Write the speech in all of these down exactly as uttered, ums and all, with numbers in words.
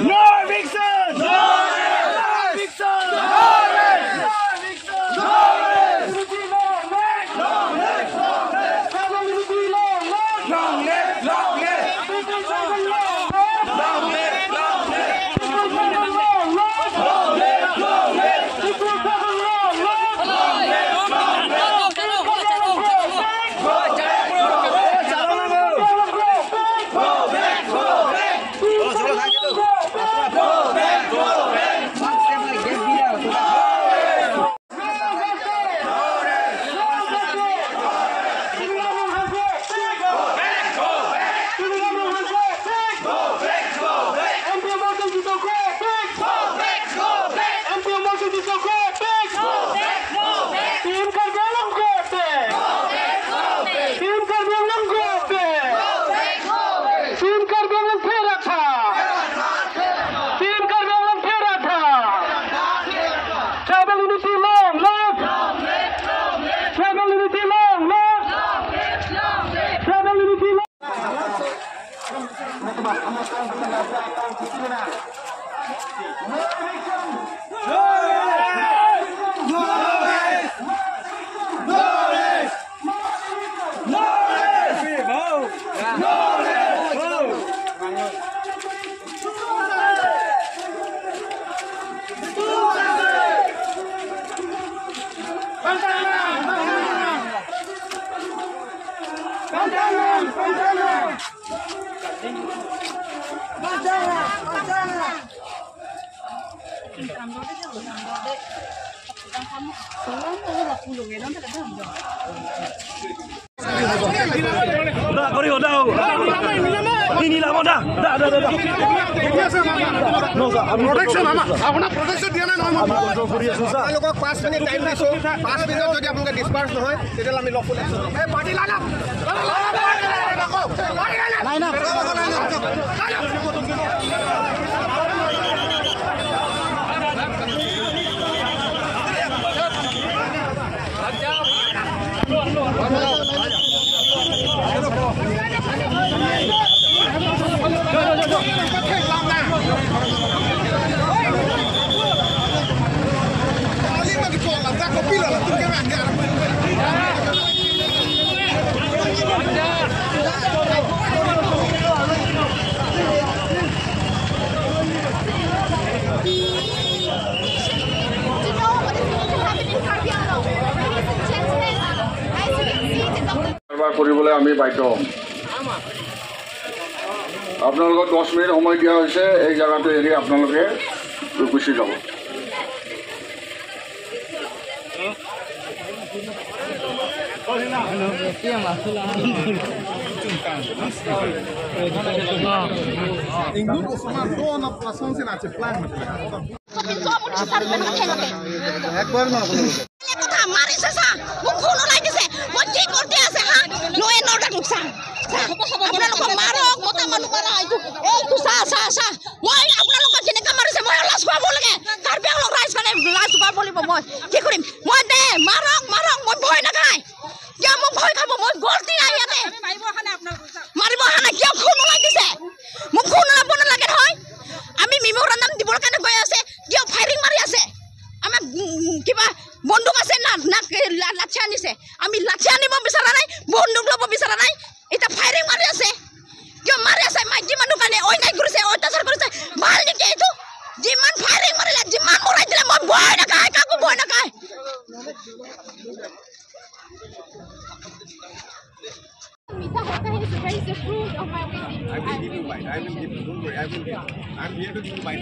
No eviction! No eviction! No eviction! No eviction! No eviction! Long live, long live! Long live, long live! Long live, long live! Long live, long live! Team Karbi Anglong, go back! Team Karbi Anglong, go back! Team Karbi Anglong, pherangke! Team Karbi Anglong, pherangke! Tribal unity, long live! Tribal unity, long live! Tribal unity, long Da, kori ho, da, ho. Ni, ni, la, mo, da, da, da, da, da. No, sir, আমি প্ৰটেকশ্যন আমাৰ, আপোনাক প্ৰটেকশ্যন দিয়া নাই নহয় মই। আমি কণ্ট্ৰল কৰি আছো, ছাৰ। আপোনালোকক পাঁচ মিনিট টাইম দিছো, পাঁচ মিনিটত যদি আপোনালোকে ডিছপাৰ্চ নহয়, তেতিয়াহ'লে আমি লফুল একশ্যন ল'ম। এই party line up! Line up! Line up! To know what is going to happen in Karbi Anglong. Ladies and gentlemen, as you can see, it is a কাৰবাৰ কৰিবলৈ আমি বাধ্য হ'ম। আপোনালোকক দহ মিনিট সময় দিয়া হৈছে, এই জেগাটো এৰি আপোনালোকে গুচি যাব। Ingduk osomar do na pasang sina cheplang. একবাৰ না। কথা মাৰিছে ছাৰ, মোক ফোন ওলাই দিছে, মই কি কৰোঁ আছে হা? No, এই নটা লোক ছাৰ। ছাৰ, আপোনালোকক মাৰক, মতা মানুহ মাৰা, এইটো, এইটো চা, চা, চা। মই আপোনালোকক যেনেকা মাৰিছে, মই লাজ পাব লাগে। কাৰ্বি আংলং ৰাইজ কাৰণে লাজ পাব লাগিব মই। কি কৰিম? মই দে, মাৰক, মাৰক, মই ভয় নাখায়। কিয় মোক ভয় খাব? মই গলতি নাই ইয়াতে। মাৰিব অহা নাই আপোনালোকক, ছাৰ। মাৰিব অহা নাই, কিয় ফোন ওলাই দিছে? মোক ফোন ওলাব নালাগে নহয়। আমি মেমৰেণ্ডাম দিবৰ কাৰণে গৈ আছে, কিয় ফায়াৰিং মাৰি আছে? আমাক, উম, কিবা বন্দুক আছে না, না, লা-, লাঠি আনিছে? আমি লাঠি আনিব বিচৰা নাই, বন্দুক ল'ব বিচৰা নাই, এতিয়া ফায়াৰিং মাৰি আছে। কিয় মাৰি আছে? মাইকী মানুহ কাৰণে অন্যায় কৰিছে, অত্যাচাৰ কৰিছে, ভাল নেকি এইটো? যিমান ফায়াৰিং মাৰিলে, যিমান মৰাই দিলে, মই ভয় নাখায়, কাকো ভয় নাখায়। मीठा होता है, so that is the fruit of my waiting. I will give you mine. I will give you. Don't worry. I will give you. I'm here to give you mine.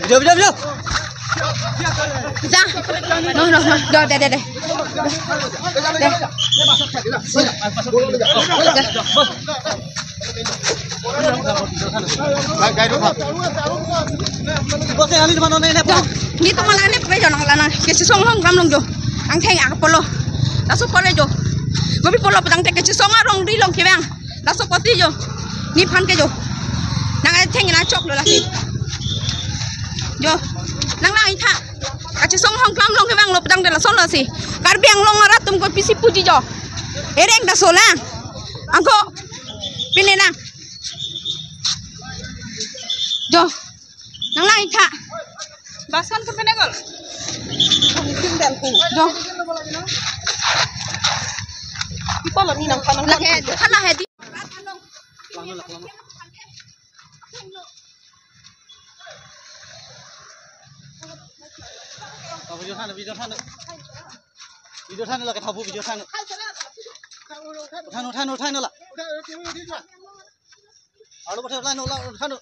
Video, video, video. Ja. No, no, no. Do, de, de, de. De. Bose, ani teman nonne ne. Jo. Ni teman nonne pe jo nang lanang. Kachesong along klemlong jo. Angtheng ak polo. Laso polo jo. Kopi polo putangte kachesong arong dui along kevang. Laso apotsi jo. Nephan ke jo. Nang angtheng nangchoklo lasi. Jo. Nang lang itha. Kachesong along klemlong kevanglo putangte lason lasi. Karbi Anglong arat atum kopisi puji jo. Ereng ta solang. Angko. Pine nang. Jo. Nang lang itha. Basan ke pine gol. Jo. Ipo lo ni nang panang. Lake, hana hedi. Video than, video than. Video than lake thabu video than. Than, than, than la. Alo bothe la no la than.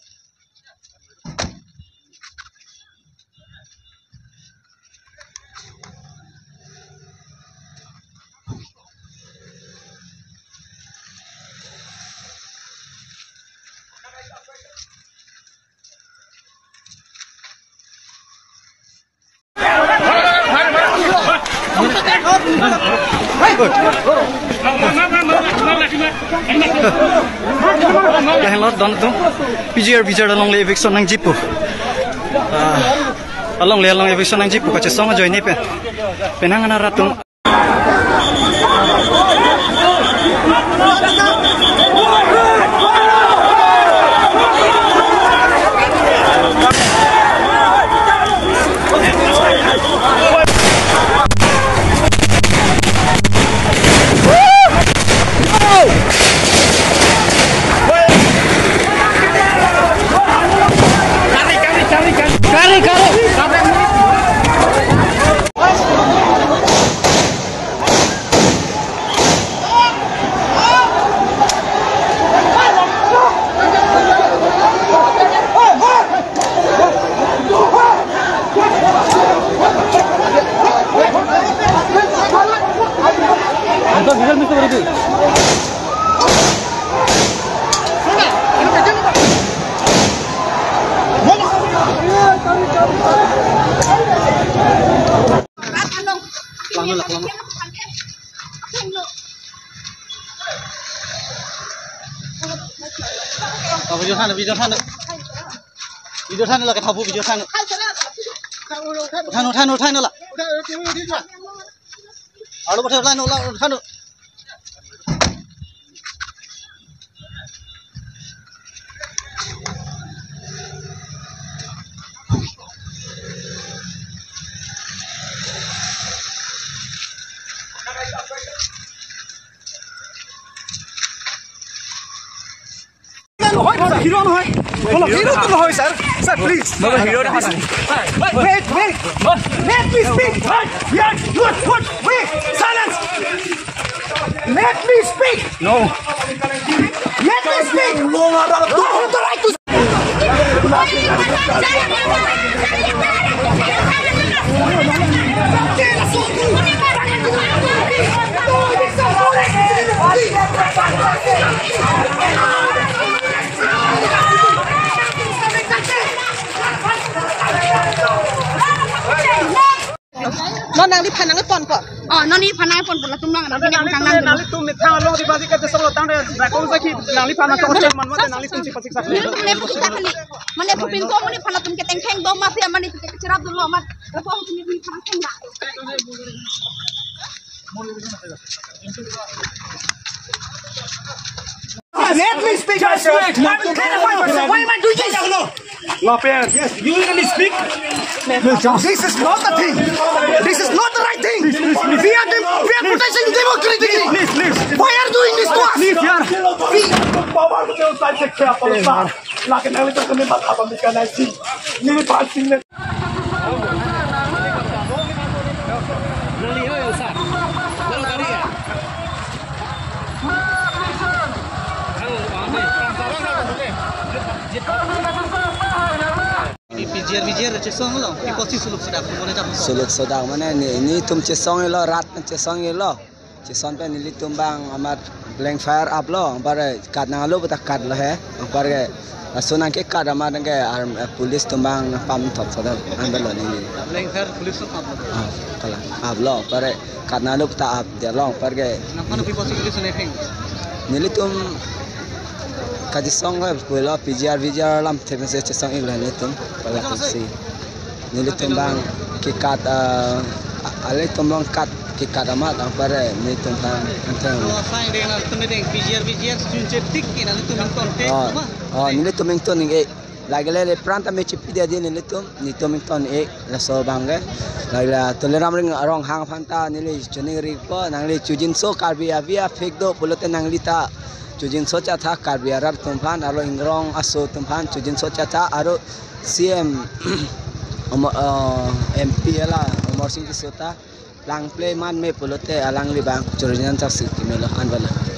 Lahenlo don atum, P G R, P G R alongle eviction nangjipo. Ah, alongle along eviction nangjipo, kachesong ajoine pen. Penang arat atum. Lang, lang, lang. Oh, video than, video than. Video than lake thabu video than. Than, than, than la. Alo bothe la no la than. Hero নহয়, hero নহয়। Hero তো নহয়, sir। Sir, please। Wait, wait। Let me speak। Yes, you are good। Wait, silence। Let me speak। No। Let me speak। You have the right to Non nangliphan nangponpo. Oh, non nephan nangponpo, latum nang. Nanglitum, nanglitum methang along di basi kachesong lo tangte, rakong sakhi nangliphan nangtong chairman mate nanglitum si pasik sakhi. Mane pupin ko mane phan atum ke tengkheng do mati mane cherap dolo mat. Ko atum nephan thengda. Let me speak. Just wait. I will clarify myself. Why am I doing this? Lapis. Yes, you will speak. This is not the thing. This is not the right thing. We are, dem- we are protesting democratically. Please, please. Why are you doing this to us? Please, yaar. Power ke utar se kya pata? Lagi nanglitum kami bata bata kana si. Ini pasti. P G R V Jer chesong lo, pi apotsi suluk sodak, kemone jam. Suluk sodak mane ne, netum chesong-iklo, rat chesong-iklo. Cheson pen nelitum bang amat blank fire up lo, anpar kat nanglo puta kat lo he, anpar ke laso nangkekat amat nangke arm, eh, police atum bang pam thop sodak, anpar lo neli. Blank fire police atum pam lo. Ah, kalang, up lo, anpar kat nanglo puta up dia lo, anpar ke. Nangphan pi apotsi police ne peng? Nelitum kachesong ke pulo P G R, V G R alam thepse chesong-iklo nelitum. Pala si. Nelitum bang kekat, eh, a-, alitum long kat kekat amat anpar nelitum bang anteng. Lo sang deng nangtum deng P G R, V G R chunche tik ke nangtum ingtonte. Oh, ma? Oh, nelitum ington-ik. Lagile le pran ta me chipi dia di nelitum, nelitum ington-ik laso bang ke. Lagile Tuliram Ring Ronghang aphan ta neli choningri po, nangli chojinso Karbi avi aphek do pulote nangli ta chojinso chatha Karbi arat atum aphan, arlo ingrong aso atum aphan chojinso chatha, aro C M Amo-, eh, M P hala Amarsing Tisso ta plangple man me pulote alangli bang chorjan chak si kemelo, anpar lo.